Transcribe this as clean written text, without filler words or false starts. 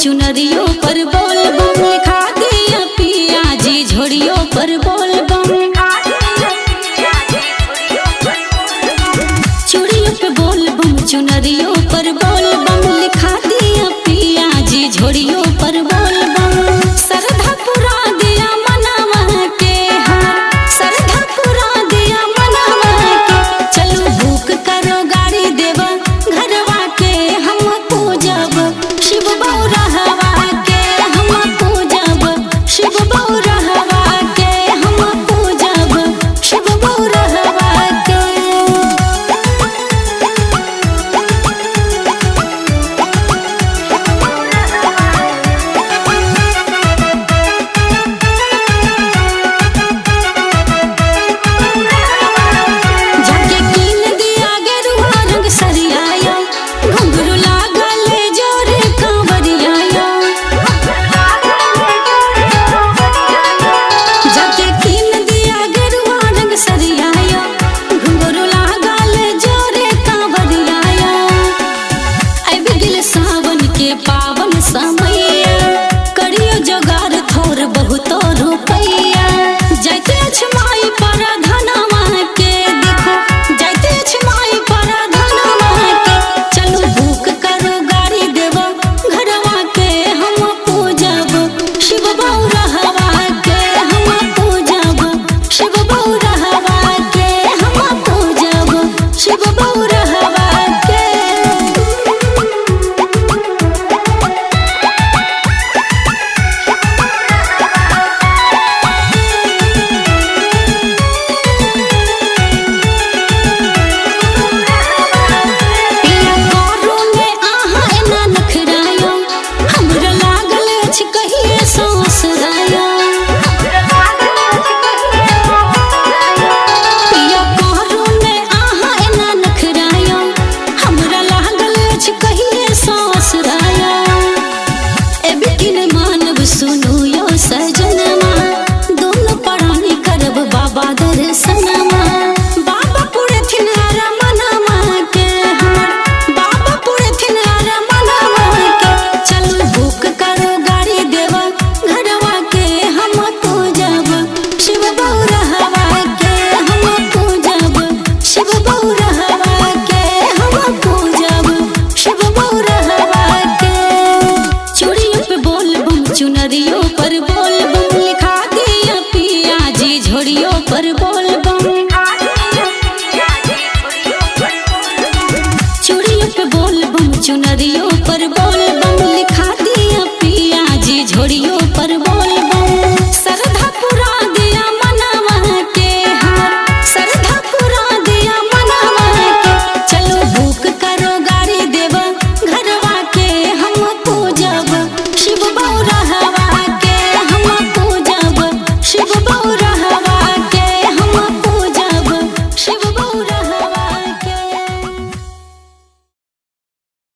चुनरियो पर बोल बम लिखा दिया पिया जी झोड़ियो पर बोल बम। चूड़ियों पे बोल बम चुनरियो पर बोल बम लिखा दिया पिया जी झोड़ियो पर बोल बम। श्रद्धा पुरा दिया मनावा के हमर, श्रद्धा पुरा दिया मनावा के। चलू बुक करो गाड़ी देवा घरवा के, हम पूजब शिव बौरहवा के, हम पूजब शिव बौरहवा के, हम पूजब शिव बौरहवा के। जाके कीन दिया गेरुआ रंग सरियाया, घुंघरू लागल जोरे कांवरियाया। जाके कीन दिया गेरुआ रंग सरियाया, घुंघरू लागल जोरे कांवरियाया। आबि गेल सावन के पावन समैया, करियो जोगार थोर बहुतो रुपैया। जाइते अछि माई पर धनवा के देखो, जाइते अछि माई पर धनवा के। चलू बुक करो गाड़ी देवा घरवा के, हम पूजब शिव बौरहवा के, हम पूजब शिव बौरहवा के, हम पूजब शिव बौरहवा के। पिया करू ने अहाँ एना नखरायो, हमरा लागल अछि कहिए सांस रायो। पिया करू ने अहाँ एना नखरायो, हमरा लागल अछि कहिए सांस रायो। एबे कि नै मानब सुनू यौ सजनमा, दोनों प्राणी करब बाबा दर्शनमा। बाबा पुरथिन रमनमा के हमर, बाबा पुरथिन रमनमा के। चलू बुक करो गाड़ी देवा घरवा के, हम पूजब शिव बौरहवा के, हम पूजब शिव बौरहवा के, हम पूजब शिव बौरहवा के। चूड़ियों पे बोल बम चुनरियों पर बोल बम लिखा दिया पिया जी झोड़ियों पर बोल बम। चूड़ियों पे बोल बम चुनरियों